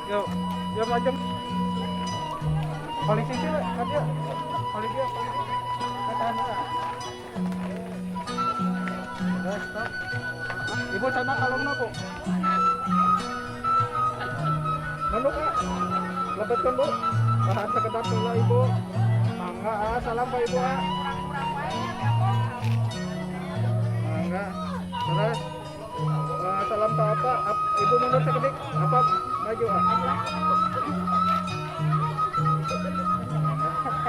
Yuk, yuk macam polisi sih, kan ya. Polisi, polisi. Tahan lah. Udah, stop. Ibu sana kalungna, Bu. Nunduk ah. Lebetkeun, Bu. Tahan sekedap dulu, Ibu. Mangga ah, salam Pak, Ibu ah. Mangga. Terus salam ke apa? Ibu mundur sekedik. Apa? Maju ah.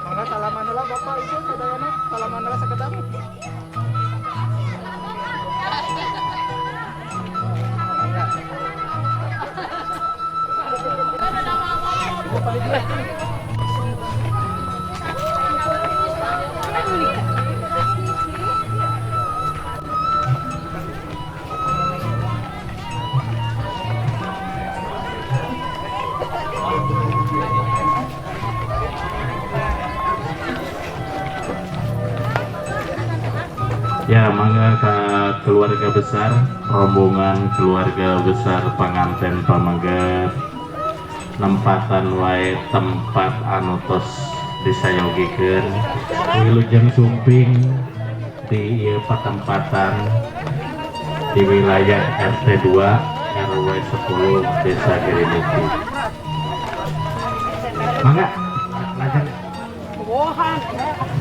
Mangga salaman heula Bapak Ibu sadayana, salaman heula sakedap. Mangga. Ibu paling dia. Ya, mangga ke keluarga besar, rombongan keluarga besar panganten pameget nempatan wae tempat anu tos disayogikeun. Wilujeng sumping di ieu patempatan di wilayah RT 2 RW 10 Desa Girimukti. Mangga, lajeng.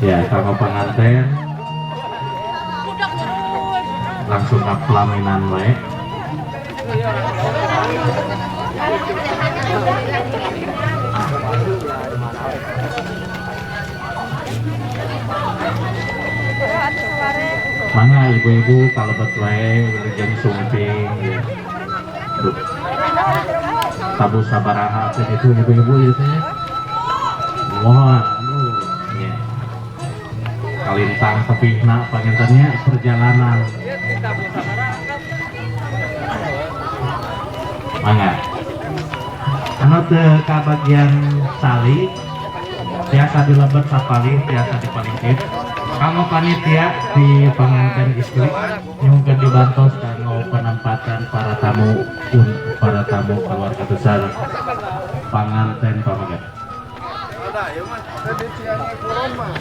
Ya, kanggo panganten langsung ke pelaminan wae. Mangga ibu-ibu kalebet wae, wilujeng sumping ya. Duh. Tabuh sabaraha teh itu ibu-ibu ya teh. Wah, aduh, ya. Kalintang tebihna panginten nya perjalanan. Mangga. Anu teu kabagian sali tiasa dilebet sapalih, tiasa dipalingkeun. Kanggo panitia di pengantin istri nyungkeun dibantos kanggo penempatan para tamu pun para tamu keluarga besar panganten pameget. Di Cianjur Kulon mah.